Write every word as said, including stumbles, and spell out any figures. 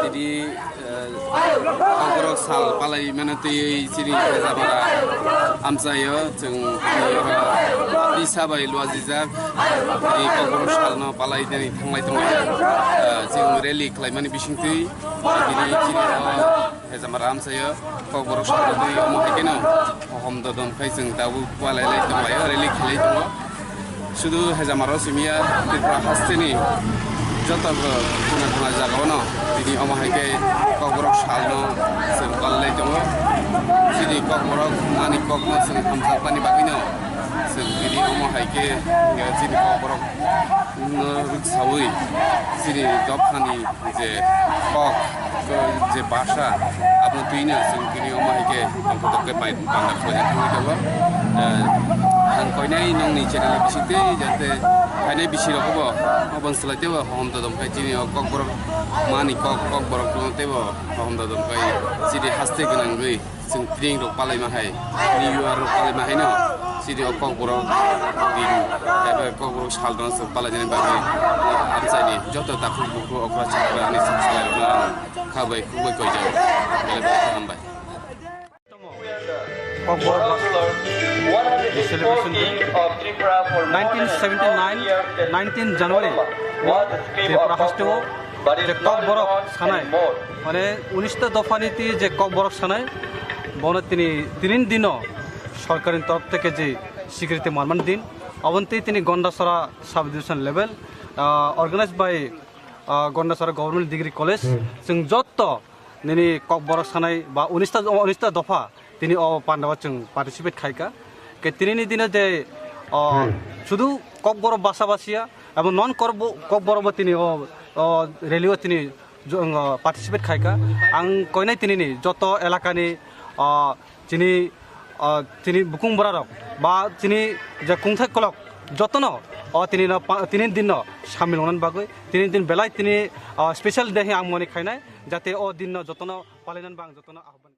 Di, eh, Kokborok sal palai mano twi chini Hejamara amchaio chwng tisa bai luajijak, di Kokborok salno palai dini thanglai tongo. Eh, chwng rally khlaimani bisingtwi, bini chini o Hejamara amchaio Kokborok salno twi omo hai kheno hohom dodom khai chwng tabuk palai lai tonglaio, rally khlai tongo. Sudu Hejamaro simiya Tripura hasteni joto khuna khuna jagao no tini omo hai khe Kokborok salno chwng palai tongo. Chini Kokborok mani kokno chwng hamjakmani bagwino chwng tini omo hai khe, eh, chini Kokborok no rwksawi chini dophani je kok, je basa, abono twino chwng tini omo hai khe tongkha tongkhe bai banda khlaijak thangwi tongo. Eh, ang koinai nongni channel bisingtwi jate phainai bisirokbo obo swlai teibo hohom dodom khai chini o Kokborok mani kok, Kokborok teibo hohom dodom khai chini haste gwnangwi. Chwng tring rok palai ma hai, New Year rok palai ma hai no, chini o Kokborok din, eba Kokborok sal no chwng palai jani bagwi, amchaini joto takhuk bukhuk okra chakra ani chwng salai rok no ang kha bai khuk bai koi jao, belai belai khe hambai. Kokborok celebration day, nineteen seventy nine, nineteen January o Tripura haste o je Kokborok sanai, mane unishta dophani twi je Kokborok sanai, bono tini tinin dino sorkarni torof theke je sikriti manmani din, oboni twi tini Gondasara sub division level, ah, organized by, ah, Gondasara Government Degree College, chwng jotto nini Kokborok sanai ba unishta, unishta dopha tini o pandao chwng participate khaika. Ke tinini dino je, o, sudu Kokborok basa basiya, abo non Kokborok bo tini o, o, rally o tini jong, o, participate khaika. Ang koinai tinini joto elakani, o, chini, o, chini bukung borarok ba chini je kungthai kolok jotono o tini no pa-, tini dinno samil wngnani bagwi tini din belai tini, o, special day ang moni khainai, jate o dinno jotono palainani bang jotono ahban.